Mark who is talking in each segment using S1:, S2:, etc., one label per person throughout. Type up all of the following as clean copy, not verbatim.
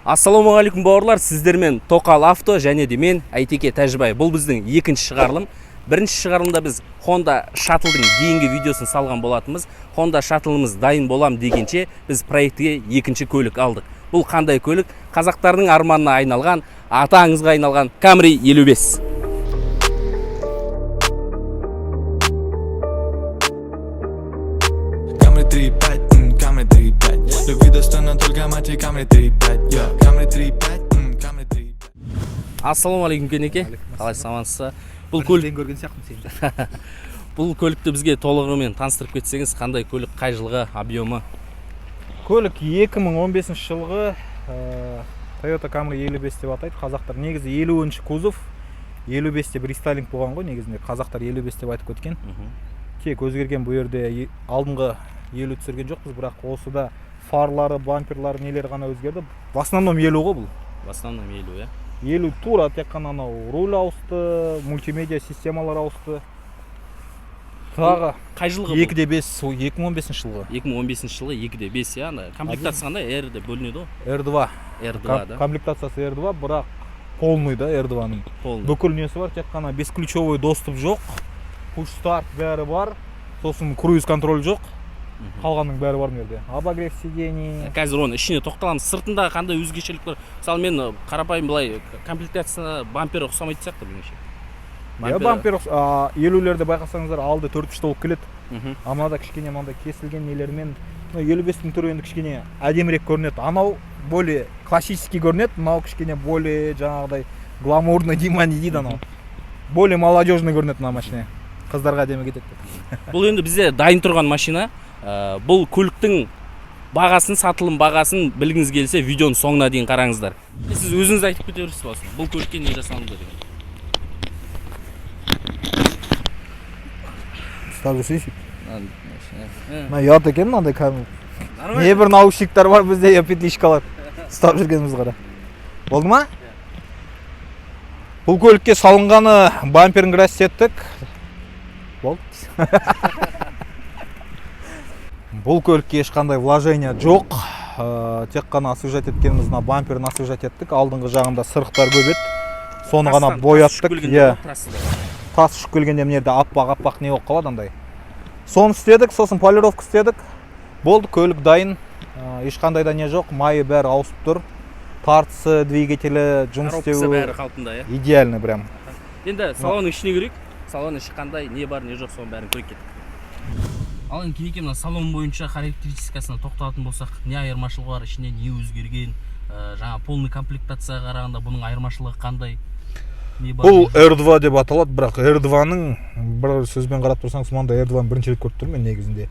S1: Ассалаумағалейкум, бауырлар! Сіздермен Тоқал Авто және де мен, Әйтеке Тәжібай. Бұл біздің екінші шығарылым. Бірінші шығарылымда біз Honda Shuttle-дың дейінгі видеосын салған болатынбыз. Honda Shuttle-ымыз дайын болам дегенше, біз проектіге екінші көлік алдық. Бұл қандай көлік? Қазақтардың арманына айналған, аты аңызға айналған Camry 55.
S2: Camry 3.5, Camry 3.5. Любви достойна только мать и Camry 3.5, yeah. Camry 3.5, Camry 3.5.
S1: Ассалаумағалейкум, кенеке! Қалайсыз, амансыз ба? Бұл көлік
S3: Көрген сияқтымын сені.
S1: Бұл көлікті бізге толығымен таныстырып кетсеңіз. Қандай көлік, қай жылғы, объемы?
S3: Көлік 2015 жылғы, Toyota Camry 55 деп атайды қазақтар. Негізі 50 кузов, 55 деп рестайлинг болған ғой. Негізінде қазақтар 55 деп айтып кеткен. Тек өзгерген бұл жерде алдыңғы 50 түсірген жоқпыз, бірақ осыда фарлары, бамперлары, нелері ғана өзгерді. В основном 50 ғой бұл.
S1: В основном 50, иә.
S3: 50 тура, тек қана анау руль ауысты, мультимедиа системалар ауысты. Тағы
S1: Қай жылғы бұл?
S3: 2 де 5, 2015 жылғы.
S1: 2015 жылғы, 2 де 5, иә. Ана комплектация қандай? R деп бөлінеді ғой.
S3: R2.
S1: R2 да.
S3: Комплектациясы R2, бірақ полный да R2-ның.
S1: Полный.
S3: Бүкіл несі бар, тек қана бесключевой доступ жоқ. Push start бәрі бар. Сосын круиз контроль жоқ. Қалғанның бәрі бар мына жерде. Обогрев сидений.
S1: Қазір оның ішіне тоқталамыз. Сыртында қандай өзгешелік бар? Мысалы, мен қарапайым былай комплектациясына бампері ұқсамайтын сияқты меніңше.
S3: Иә, бампер 50-лерде байқасаңыздар, алды төрт үшті болып келеді. А мынада кішкене мынандай кесілген нелермен, ну, 55-тің түрі енді кішкене әдемірек көрінеді. Анау более классический көрінеді, мынау кішкене более жаңағыдай гламурный дей ма, не дейді анау. Более молодежный көрінеді мына машина. Қыздарға әдемі кетеді деп.
S1: Бұл енді бізде дайын тұрған машина. Бұл көліктің бағасын, сатылым бағасын білгіңіз келсе, видеоның соңына дейін қараңыздар. Сіз өзіңіз айтып кете бересіз ба осыны? Бұл көлікке не жасалынды деген.
S3: Ұстап жүрсейші. Мына ұят екен мынандай кәдімгі. Не бір наушниктар бар бізде, я петличкалар. Ұстап жүргеніміз қара. Болды ма? Бұл көлікке салынғаны бамперін красить еттік. Болды. Бұл көлікке ешқандай вложение жоқ. Тек қана освежать еткеніміз мына бамперін освежать еттік. Алдыңғы жағында сырықтар көп еді. Соны ғана
S1: Трассадан тас ұшып
S3: бояттық.
S1: келгенде
S3: Иә.
S1: ғой, трассада.
S3: Тас ұшып келгенде мына жерде аппақ аппақ не болып қалады андай. Соны істедік, сосын полировка істедік. Болды, көлік дайын. Ешқандай да не жоқ, майы бәрі ауысып тұр. Тартысы, двигателі жұмыс
S1: Коробкасы
S3: істеуі
S1: бәрі қалпында, иә.
S3: идеально прям.
S1: Енді салонның ішіне кірейік. Салонның іші қандай, не бар, не жоқ, соның бәрін көріп кеттік. Ал енді, кенеке, мына салон бойынша характеристикасына тоқталатын болсақ, не айырмашылығы бар, ішінде не өзгерген? Жаңа полный комплектацияға қарағанда бұның айырмашылығы қандай, не бар,
S3: Бұл
S1: не жоқ?
S3: R2 деп аталады, бірақ R2-ның бір сөзбен қарап тұрсаңыз, мынандай R2-ны бірінші рет көріп тұрмын мен негізінде.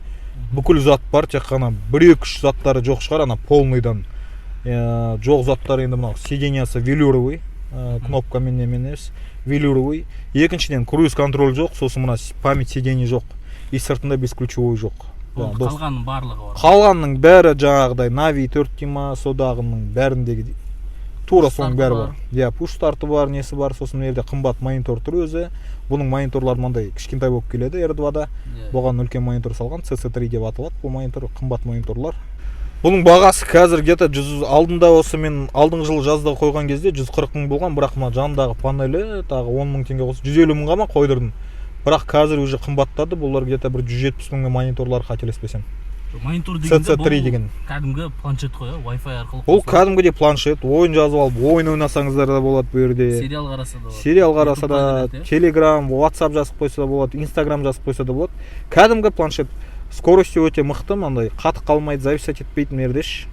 S3: Бүкіл зат бар, тек қана бір екі үш заттары жоқ шығар ана полныйдан. Жоқ заттары енді мынау сиденьясы велюровый, кнопкамен немен емес, велюровый. Екіншіден, круиз контроль жоқ, сосын мына память сидений жоқ. И сыртында бесключевой жоқ.
S1: Болды, қалғанның барлығы бар.
S3: Қалғанның бәрі жаңағыдай Нави 4 дей ма, содағының бәріндегі тура соның
S1: Старты
S3: бәрі
S1: бар.
S3: бар. Иә, пуш старты бар, несі бар, сосын мына жерде қымбат монитор тұр өзі. Бұның мониторлары мынандай кішкентай болып келеді R2-да. Бұған үлкен монитор салған, CC3 деп аталады. Бұл монитор қымбат мониторлар. Бұның бағасы қазір где-то 100 алдында, осы мен алдыңғы жылы жазда қойған кезде 140 мың болған, бірақ мына жанындағы панелі тағы 10 мың теңге қосып 150 мыңға ма қойдырдым. Бірақ қазір уже қымбаттады, бұлар где-то бір 170 мыңға мониторлар, қателеспесем.
S1: Монитор дегенде
S3: CC3
S1: бұл
S3: деген.
S1: Кәдімгі планшет қой, иә, Wi-Fi арқылы
S3: Бұл
S1: қосылады.
S3: кәдімгідей планшет, ойын жазып алып, ойын ойнасаңыздар да болады бұл жерде.
S1: Сериал қараса да болады.
S3: Сериал қараса да,
S1: YouTube'қа кіреді, иә?
S3: Телеграм, WhatsApp жазып қойса да болады, Инстаграм жазып қойса да болады. Кәдімгі планшет. Скорости өте мықты, мынандай қатып қалмайды, зависать етпейді мына жерде ш.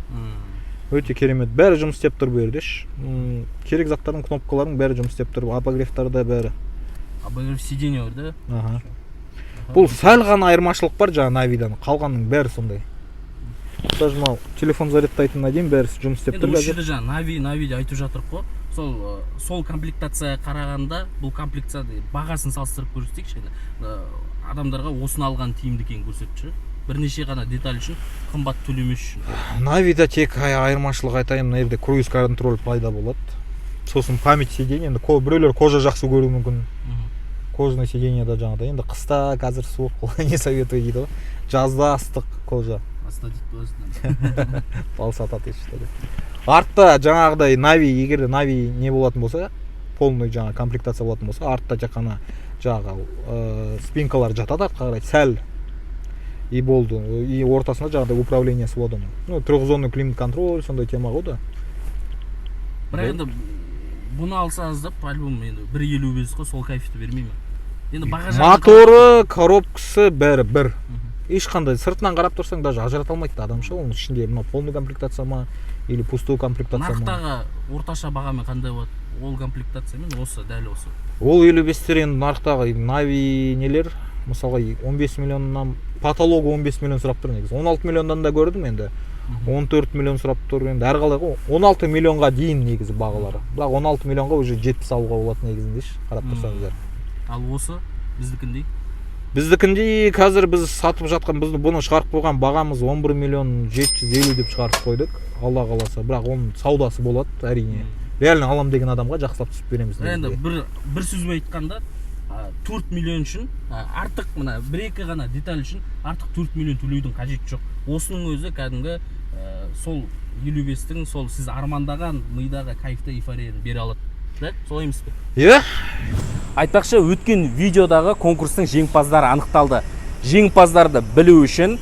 S3: Өте керемет. Бәрі жұмыс істеп тұр бұл жерде ш. Керек заттардың, кнопкалардың бәрі жұмыс істеп тұр, обогревтар да бәрі.
S1: Обогрев сиденье бар да.
S3: Аха. Бұл сәл ғана айырмашылық бар жаңа Навидан, қалғанның бәрі сондай. Даже мынау телефон зарядтайтынына дейін бәрі жұмыс істеп
S1: Енді
S3: тұр
S1: осы
S3: қазір.
S1: жерде жаңа Нави деп айтып жатырық қой. Сол комплектацияға қарағанда бұл комплектация бағасын салыстырып көрсетейікші енді. Адамдарға осыны алған тиімді екенін көрсетші. Бірнеше ғана деталь үшін қымбат төлемес үшін.
S3: Навида тек айырмашылық айтайын, мына жерде круиз контроль пайда болады. Сосын память сиденья, енді біреулер кожа жақсы көруі мүмкін. Кожаный сиденьяда жаңағыдай. Енді қыста қазір суық, не советую дейді ғой. Жазда ыстық кожа.
S1: Астына дейді, өзіне.
S3: Бал сатады, что ли. Артта жаңағыдай нави, егер де нави не болатын болса, полный жаңа комплектация болатын болса, артта тек қана жаңағы спинкалар жатады артқа қарай сәл, и болды. И ортасында жаңағыдай управлениесі болады оның, ну, трехзонный климат контроль, сондай тема ғой да.
S1: Бірақ енді бұны алсаңыз да, по любому енді 1,55 қой, сол кайфты бермей ме енді, баға жағын?
S3: Моторы, коробкасы, бәрі бір. Ешқандай сыртынан қарап тұрсаң, даже ажырата алмайды да адам ше, оның ішінде мынау полный комплектация ма или пустой комплектация ма.
S1: Нарықтағы орташа бағамен қандай болады ол комплектациямен, осы, дәл осы?
S3: Ол 55-тер енді нарықтағы нави нелер, мысалға, 15 миллионнан, потологы 15 миллион сұрап тұр негізі. 16 миллионнан да көрдім енді, 14 миллион сұрап тұр. Енді әрқалай ғой, 16 миллионға дейін негізі бағалары. Бірақ 16 миллионға уже 70 алуға болады негізінде ше, қарап тұрсаңыздар.
S1: Ал осы біздікіндей?
S3: Біздікіндей қазір біз сатып жатқан, біздің бұны шығарып қойған бағамыз 11 миллион 750 деп шығарып қойдық, Алла қаласа. Бірақ оның саудасы болады, әрине. Реально алам деген адамға жақсылап түсіп береміз
S1: Енді
S3: негізінде.
S1: бір сөзбен айтқанда, 4 миллион үшін, артық мына бір екі ғана деталь үшін артық 4 миллион төлеудің қажеті жоқ. Осының өзі кәдімгі сол 55-тің, сол сіз армандаған мидағы кайфты, эйфорияны бере алады да, солай емес пе?
S3: Иә.
S1: Айтпақшы, өткен видеодағы конкурстың жеңімпаздары анықталды. Жеңімпаздарды білу үшін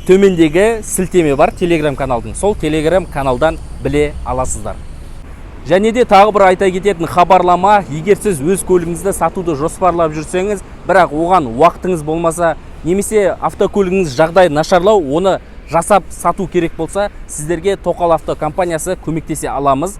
S1: төмендегі сілтеме бар телеграм каналдың, сол телеграм каналдан біле аласыздар. Және де тағы бір айта кететін хабарлама: егер сіз өз көлігіңізді сатуды жоспарлап жүрсеңіз, бірақ оған уақытыңыз болмаса немесе автокөлігіңіз жағдайы нашарлау, оны жасап сату керек болса, сіздерге Тоқал Авто компаниясы көмектесе аламыз.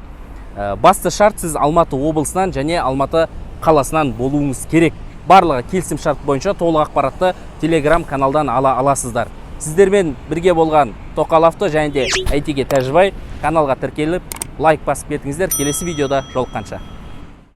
S1: Басты шарт: сіз Алматы облысынан және Алматы қаласынан болуыңыз керек. Барлығы келісім шарт бойынша. Толық ақпаратты телеграм каналдан ала аласыздар. Сіздермен бірге болған Тоқал Авто және де Әйтеке Тәжібай. Каналға тіркеліп, лайк басып кетіңіздер. Келесі видеода жолыққанша.